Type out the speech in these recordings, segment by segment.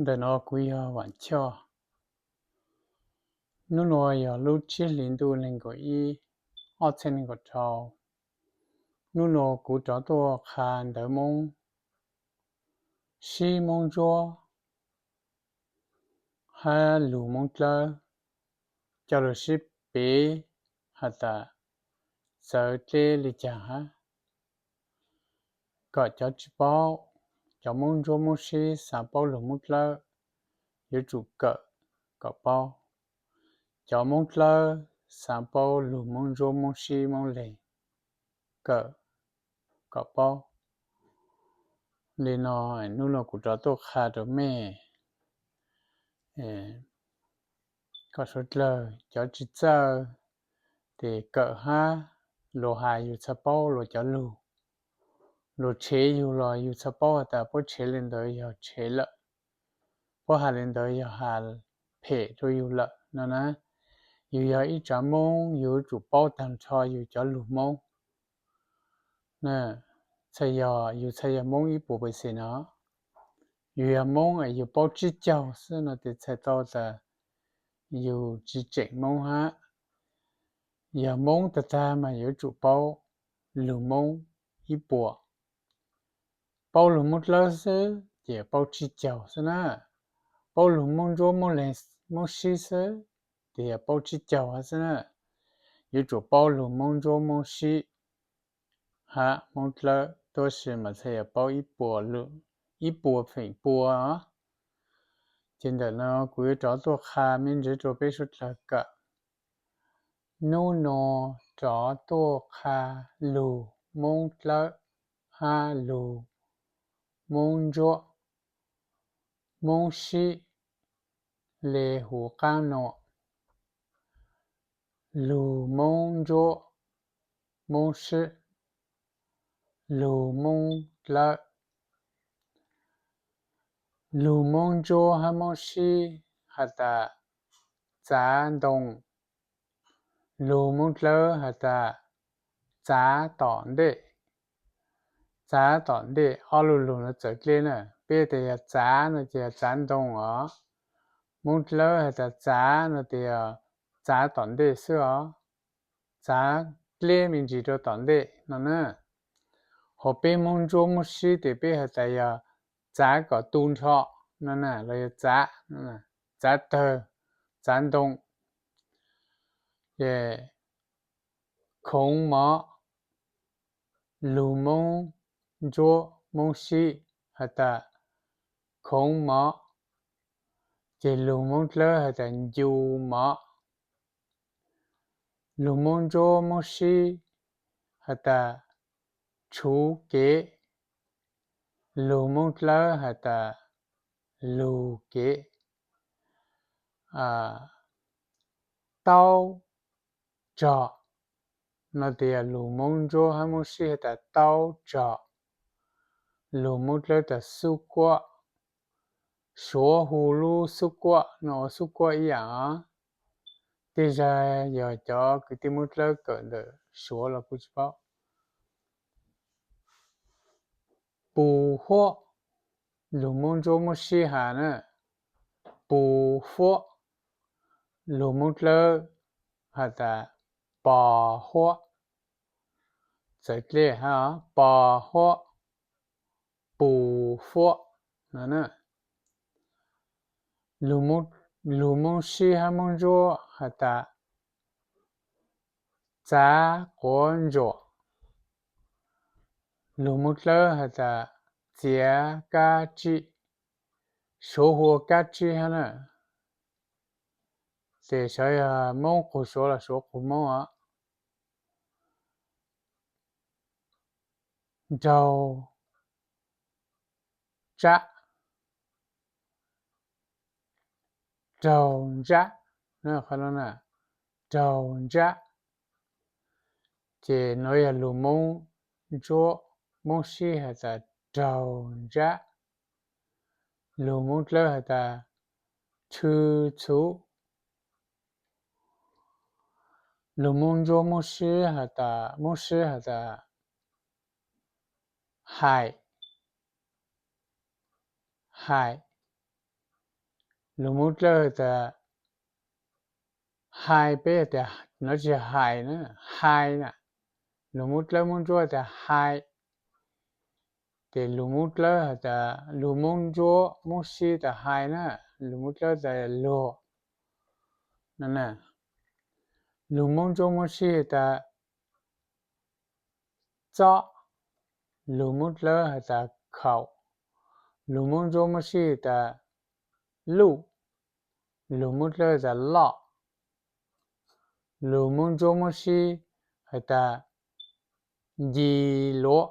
Ntawm no kuv yog Vam Choj. Hnub no yog lub tsib hlis ntuj nees nkaum ib, ob txhiab nees nkaum rau. Hnub no kuv rov tuaj qha ntawv Moob, sib Moob Ntsuab hab lug Moob Dlawb, coj lug sib piv has tas txawv dleb li caag hab, kom cov tsi paub, cov Moob Ntsuab Moob Sib xaav paub lug Moob Dlawb, yuav tsum kawm kom paub. Cov Moob Dlawb xaav paub lug Moob Ntsuab Moob Sib Moob Leeg, kawm kom paub. Li no, hnub no kuv rov tuaj qha rau mej kom suav dlawg, cov tsi txawj tes kawm hab, luag has yug txhaj paub luag cov lug, luag tshev yug los yug txhaj paub has tas puab tshev li ntawd yog tshev lawm, puab has li ntawd yog has phem rau yug lawm no na. Yug yog ib tsav Moob, yug yuav tsum paub taag nrho yug cov lug Moob. Txhaj yog yug txhaj yog Moob ib puas percent no, yug yog Moob es yug paub tsib caug xwb no tes txhais tau tas yug tsi tseem Moob hab. Yog Moob tag tag mas yuav tsum paub lug Moob ib puas. Paub lug Moob Dlawb xwb ces paub tsib caug xwb na. Paub lug Moob Ntsuab Moob Leeg, Moob Sib xwb ces yog paub tsib caug hab xwb na. Yuav tsum paub lug Moob Ntsuab Moob Sib hab Moob Dlawb tuab si mas txhaj yog paub ib puas, ib puas feem pua os. Ces ntawm no kuv yuav rov tuaj qha me ntsis rau peb suav dlawg kawm. Hnub no rov tuaj qha lug Moob Dlawb hab lug Moob Ntsuab, Moob Sib le huv qaab no: lug Moob Ntsuab Moob Sib, lug Moob Dlawb. Lug Moob Ntsuab hab Moob Sib has tas txav ntoo, lug Moob Dlawb has tas txav tom ntej. Txav tom ntej, ob lug lug no txawv dleb na. Peb tas yog txav no ces yog txav ntoo os. Moob Dlawb has tas txav no tes yog txav tom ntej xwb os, txav dleb me ntsis rau tom ntej no na. Ho peb Moob Ntsuab Moob Sib tes peb has tas yog txav kom tu nrho no na, los yog txav, txav tawg, txav ntoo. Ces khoov mov, lug Moob Ntsuab Moob Sib has tas khoov mov, ces lug Moob Dlawb has tas ncu mov. Lug Moob Ntsuab Moob Sib has tas tshuv kev, lug Moob Dlawb has tas lug kev. Taub tsog no tes yog lug Moob Ntsuab hab Moob Sib has tas taub tsog, lug Moob Dlawb tas xub kuab. Suav hu lub xub kuab no ua xub kuab ib yaam os. Tej zag yog cov kwv tij Moob Dlawb kawm ntawm Suav los kuv tsis paub. Pus huab, lug Moob Ntsuab Moob Sib has na, pus huab, lug Moob Dlawb has tas pos huab. Txawv dleb hab, pos huab, pus huab no na. Lug Moob Sib hab Moob Ntsuab has tas txav quav ntsuam, lug Moob Dlawb has tas txiav kab tsib. Suav hu ua kab tsib hab na, ces xyov yog Moob qug Suav los Suav qug Moob os. Nraug ntsab, raug ntsab, qhov no na, raug ntsab. Ces nuav yog lug Moob Ntsuab Moob Sib has tas raug ntsab, lug Moob Dlawb has tas rhw txhuv, lug Moob Ntsuab Moob Sib has tas, Moob Sib has tas haim, haim. Lug Moob Dlawb has tas hais, peb has tas, no tsis hais na, hais na. Lug Moob Dlawb Moob Ntsuab has tas hais. Ces lug Moob Dlawb has tas, lug Moob Ntsuab Moob Sib tas hais na, lug Moob Dlawb tas luag. Lug Moob Ntsuab Moob Sib has tas txob, lug Moob Dlawb has tas khaum, lug Moob Ntsuab Moob Sib has tas luj, lug Moob Dlawb has tas loj, lug Moob Ntsuab Moob Sib has tas nci luav,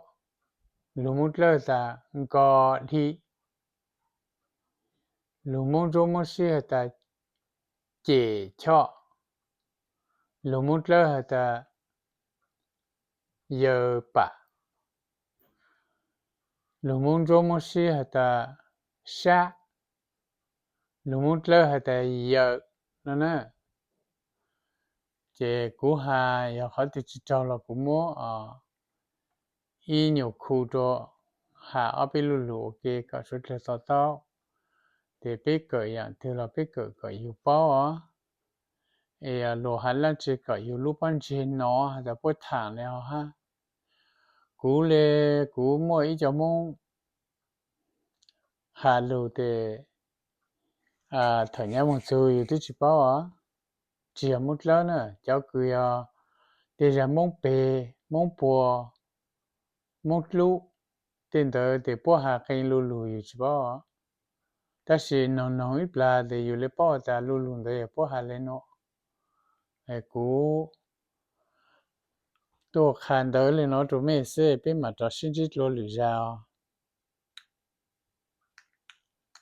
lug Moob Dlawb has tas nko dhi, lug Moob Ntsuab Moob Sib has tas cem choj, lug Moob Dlawb has tas yaws pam, lug Moob Ntsuab Moob Sib has tas sab, lug Moob Dlawb has tas yawm no na. Ces kuv has yog qhov twg tsis raug los kuv muab ib nyuag khu rua, has ob peb lu lug ua ke kom suav dlawg to taub. Ces peb kawm yaam twg los peb kawm kom yug paub os. Es luag has dlaab tsi kom yug lub pob ntseg no has tas puab thaam le hov hab. Kuv le, kuv muaj ib co Moob has lug tes thaum nyab moog txug yug twb tsis paub os. Tsis yog Moob Dlawb na, cov kws yog tej zag Moob Peg, Moob Puag, Moob Dlub, tej ntawd tes puab has qee lu lug yug tsis paub. Tab sis noog noog ib plag tes yug le paub tas lu lug ntawd yog puab has le nuav. Kuv tuaj qha ntawv le nuav rua mej xwb, peb mam rov sib ntsib dlua lwm zag.